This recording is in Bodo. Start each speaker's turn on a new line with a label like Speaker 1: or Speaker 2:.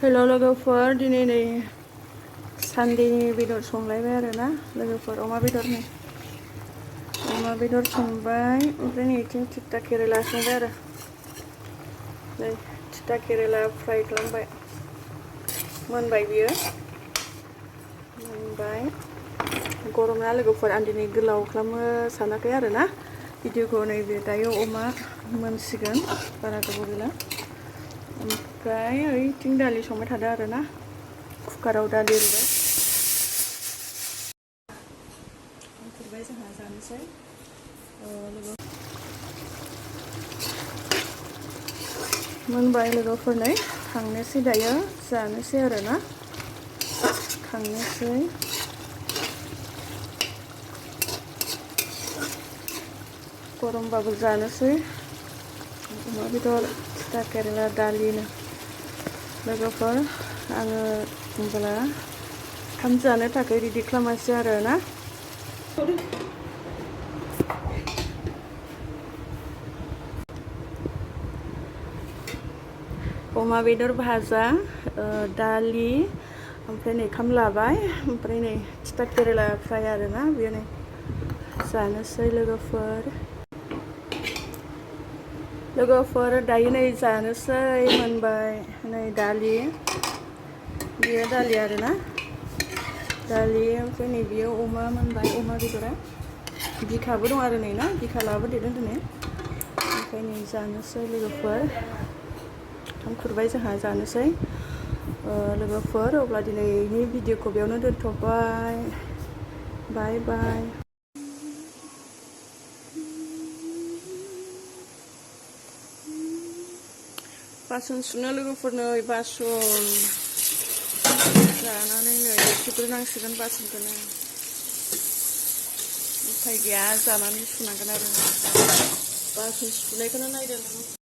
Speaker 1: हेल' लोगोफोर, दिनै नै सानदेनि बेदर संलायबाय आरोना लोगोफोर। अमा बेदर संबाय, ओमफ्राय नै इथिं थिथा केरेला संबाय आरो नै थिथा केरेला फ्राय खालामबाय। मोनबाय बियो, मोनबाय। गरम ना लोगोफोर, आं दिनै गोलाव खालामनो सानाखै आरोना भिडिअखौ। नैबे दायो अमा मोनसिगोन, बारा गोबाव गैला। ओमफ्राय ओइथिं दालि संबाय थादों आरोना, कुकाराव दालि रुबाय। ओमफ्राय जोंहा जानोसै मोनबाय लोगोफोर, नै खांनोसै दायो, जानोसै आरोना, खांनोसै। गरमबाबो जानोसै अमा बेदर, थिथा केरेला, दालिनो लोगोफोर। आङो होनब्ला ओंखाम जानो थाखाय रेडि खालामासै आरोना। अमा बेदर भाजा, दालि, ओमफ्राय नै ओंखाम लाबाय, ओमफ्राय नै थिथा केरेला फ्राय आरोना बेयो। नै जानोसै लोगोफोर। दायो नै जानोसै, मोनबाय। नै दालि, बेयो दालि आरोना, दालि। ओमफ्राय नै बेयो अमा मोनबाय, अमा बेदरा। बिखाबो दं आरो नै ना, बिखा लाबोदेरदों दिनै। ओमफ्राय नै जानोसै लोगोफोर, ओंखाम खुरबाय जोंहा, जानोसै लोगोफोर। अब्ला दिनैनि भिडिअखौ बेयावनो दोनथ'बाय, बाय बाय। बासन सुनो लोगोफोर, नै बासन जानानै नै सुग्रोनांसिगोन बासनखौनो। उफाय गैया, जानानै सुनांगोन आरो। बासन सुनायखौनो नायदो नों।